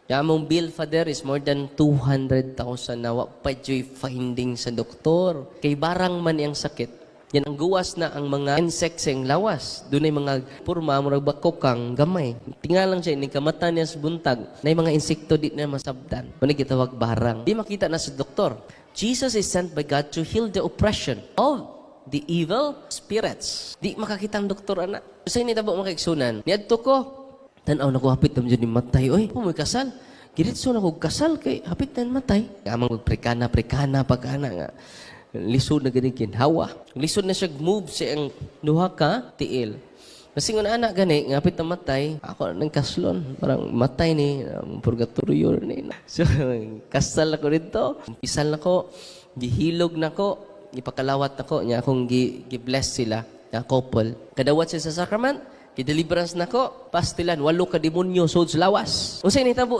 Ya among bill, Father, is more than 200,000 na wa pa juy finding sa doktor. Kay barang man iyang sakit. Yan ang guwas na ang mga insects sa iyang lawas. Dunay mga purma, murag bakokang, gamay. Tinga lang siya, ini kamata niya sa buntag, na mga insekto di na masabtan. Muna gitawag barang. Di makita na sa doktor. Jesus is sent by God to heal the oppression of the evil spirits. Di makakita ang doktor, ana. Sa ini tabo mga kaigsunan, niadto ko, tan-aw na ko hapit na ni matay. Oy, mo kasal. Diretso na ko kasal kay hapit na matay. Amang prekana prekana pagkana nga. Lisod na gani ginhawa. Lisod na siya move sa iyang duha ka tiil. Masingon anak gani nga hapit na matay, ako nang kaslon, parang matay ni purgatorio ni. So kasal ako dito, pisal nako, gihilog nako, gipakalawat nako nya akong gi-bless sila nga couple. Kadawat sila sa sacrament, gi-deliverance nako, pastilan walo ka demonyo sud sa lawas. Unsay nahitabo?